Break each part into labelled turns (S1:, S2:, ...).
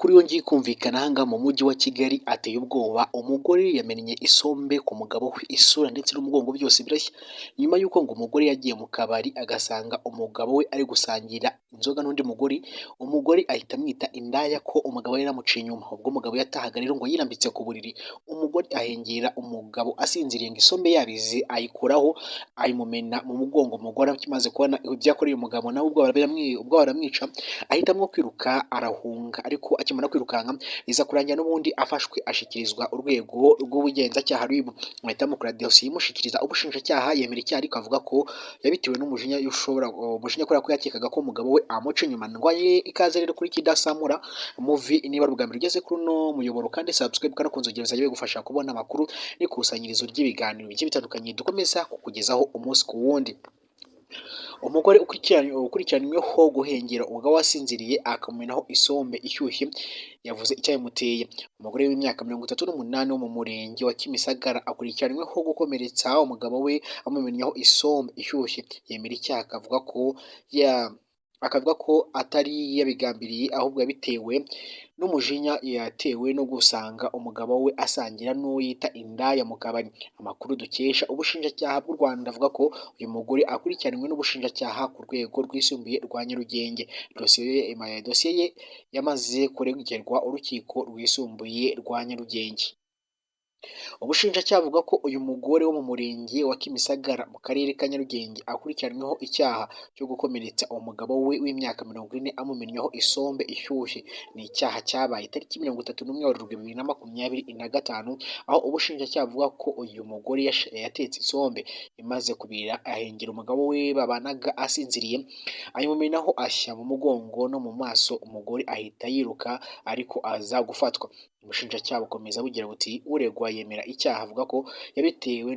S1: Amakuru yongeye kumvikana aha ngaha mu mujyi wa Kigali ateye ubwoba. Umugore yamennye isombe ku mugabo we, isura ndetse n'umugongo byose birashya, nyuma y'uko ngo umugore yagiye mu kabari agasanga umugabo we ari gusangira inzoga n'undi mugore, umugore ahita amwita indaya, ko umugabo yari yaramuciye inyuma. Ubwo umugabo yatahaga rero ngo yirambitse ku buriri, umugore ahengera umugabo asinziriye, ngo isombe yabize ayikuraho ayimumena mu mugongo. Umugore akimaze kubona ibyo yakoreye umugabo, nawe ubwoba baramwica, ahitamo kwiruka arahunga. Ariko akimara kwirukanka biza kurangira n'ubundi afashwe, ashyikirizwa urwego rw'ubugenzacyaha RIB, bahita bamukora dosiye imushyikiriza ubushinjacyaha. Yemera icyaha ariko avuga ko yabitewe n'umujinya, ushobora umujinya kubera ko yakekaga ko umugabo we amuca inyuma. Ndwaye ikaze rero kuri Kidasamura Movie. Niba ari ubwa mbere ugeze kuri uno muyoboro, kandi subscribe kandi ku nzogera, bizajya bigufasha kubona amakuru n'ikusanyirizo ry'ibiganiro bigiye bitandukanye dukomeza kukugezaho umunsi ku wundi. Umugore ukurikiranyweho guhengera umugabo wasinziriye akamumenaho isombe ishyushye yavuze icyabimuteye. Umugore w'imyaka 38 wo mu murenge wa Kimisagara akurikiranyweho gukomeretsa umugabo we amumennyeho isombe ishyushye. Yemera icyaha akavuga ko atari yabigambiriye, ahubwo yabitewe n'umujinya yatewe no gusanga umugabo we asangira n'uwo yita indaya mu kabari. Amakuru dukesha ubushinjacyaha bw'u Rwanda avuga ko uyu mugore akurikiranywe n'ubushinjacyaha ku rwego rwisumbuye rwa Nyarugenge. Dosiye ye yamaze kuregerwa urukiko rwisumbuye rwa Nyarugenge. Ubushinjacyaha buvuga ko uyu mugore wo mu murenge wa Kimisagara mu karere ka Nyarugenge akurikiranyweho icyaha cyo gukomeretsa umugabo we w'imyaka 40 amumennyeho isombe ishyushye. Ni icyaha cyabaye tariki 31 Werurwe 2025, aho ubushinjacyaha buvuga ko uyu mugore yatetse isombe imaze kubira, ahengera umugabo we babanaga asinziriye, ayimumenaho ashya mu mugongo no mu maso. Umugore ahita yiruka ariko aza gufatwa. Ubushinjacyaha bukomeza bugira buti: "Uregwa yemera icyaha avuga ko yabitewe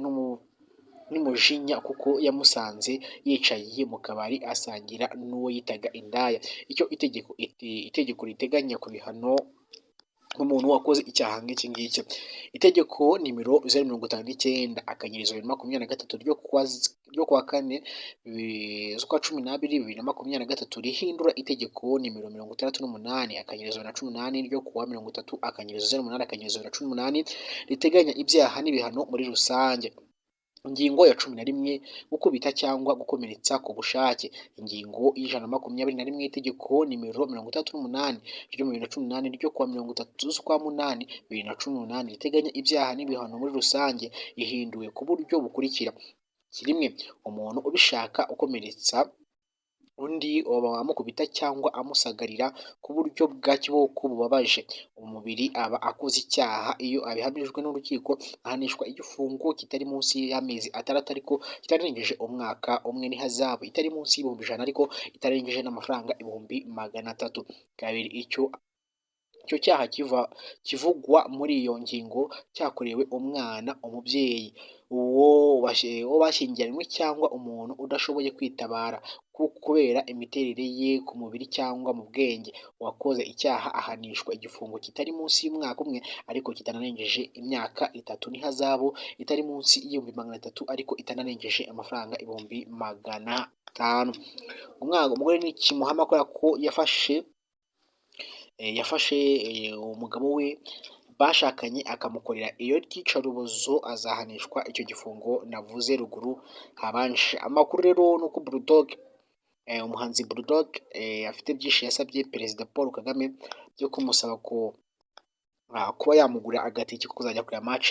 S1: n'umujinya kuko yamusanze yicaye mu kabari asangira n'uwo yitaga indaya." Icyo itegeko riteganya ku bihano nk'umuntu wakoze icyaha nk'iki ngiki: Itegeko nimero 059/2023 ryo kuwa 4 z'ukwa 12 2023 rihindura itegeko nimero 68/2018 ryo kuwa 30/08/2018 riteganya ibyaha n'ibihano muri rusange. Ingingo ya 11: gukubita cyangwa gukomeretsa ku bushake. Ingingo ya 121 y'itegeko nimero 68 ryo mu 2018 ryo kuwa 30 z'ukwa munani 2018 riteganya ibyaha n'ibihano muri rusange ihinduwe ku buryo bukurikira: Rimwe, umuntu ubishaka ukomeretsa undi amukubita cyangwa amusagarira ku buryo bwa kiboko bubabaje umubiri aba akoze icyaha. Iyo abihamijwe n'urukiko ahanishwa igifungo kitari munsi y'amezi 6 ariko kitarengeje umwaka umwe, n'ihazabu itari munsi y'ibihumbi 100 ariko itarengeje n'amafaranga 300,000. Kabiri, icyo cyaha kivugwa muri iyo ngingo cyakorewe umwana, umubyeyi, uwo bashyingiranywe cyangwa umuntu udashoboye kwitabara kubera imiterere ye ku mubiri cyangwa mu bwenge, uwakoze icyaha ahanishwa igifungo kitari munsi y'umwaka umwe ariko kitanarengeje imyaka 3, n'ihazabu itari munsi y'ibihumbi 300 ariko itanarengeje amafaranga 500,000. Umugore ni kimuhama kubera ko yafashe umugabo we bashakanye akamukorera iyo ryicarubozo, azahanishwa icyo gifungo navuze ruguru habanje. Amakuru rero ni uko Bulldog, umuhanzi Bulldog, afite byinshi yasabye Perezida Paul Kagame byo kumusaba ko kuba yamugurira agatike ko kuzajya kureba match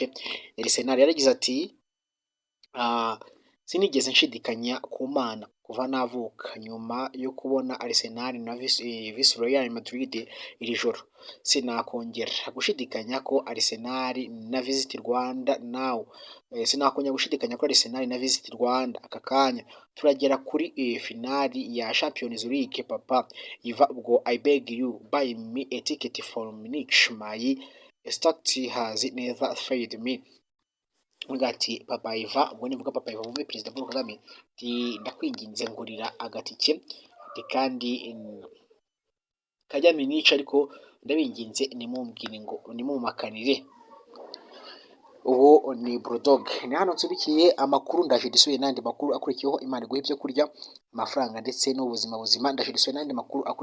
S1: Arsenal. Yaragize ati: "Sinigeze nshidikanya ku Mana kuva navuka. Nyuma yo kubona Arsenal na vs Real Madrid iri joro, sinakongera gushidikanya ko Arsenal na Visit Rwanda now, sinakongera gushidikanya ko Arsenal na Visit Rwanda. Aka kanya turagera kuri finali ya Champions League. Papa Iva, ubwo I beg you, buy me a ticket for Munich. My instinct has never failed me." Ati: "Papa Iva," ubwo nivuga Papa Iva mumve Perezida Paul Kagame, ati: "Ndakwinginze ngurira agatike," ati: "kandi kajya Munich, ariko ndabinginze nimumbwire ngo nimumakanire." Uwo ni Bulldog. Ni hano nsubikiye amakuru. Ndaje dusubiye n'andi makuru akurikiyeho. Imana iguhe ibyo kurya, amafaranga ndetse n'ubuzima buzima. Ndaje dusubiye n'andi makuru akurikiyeho.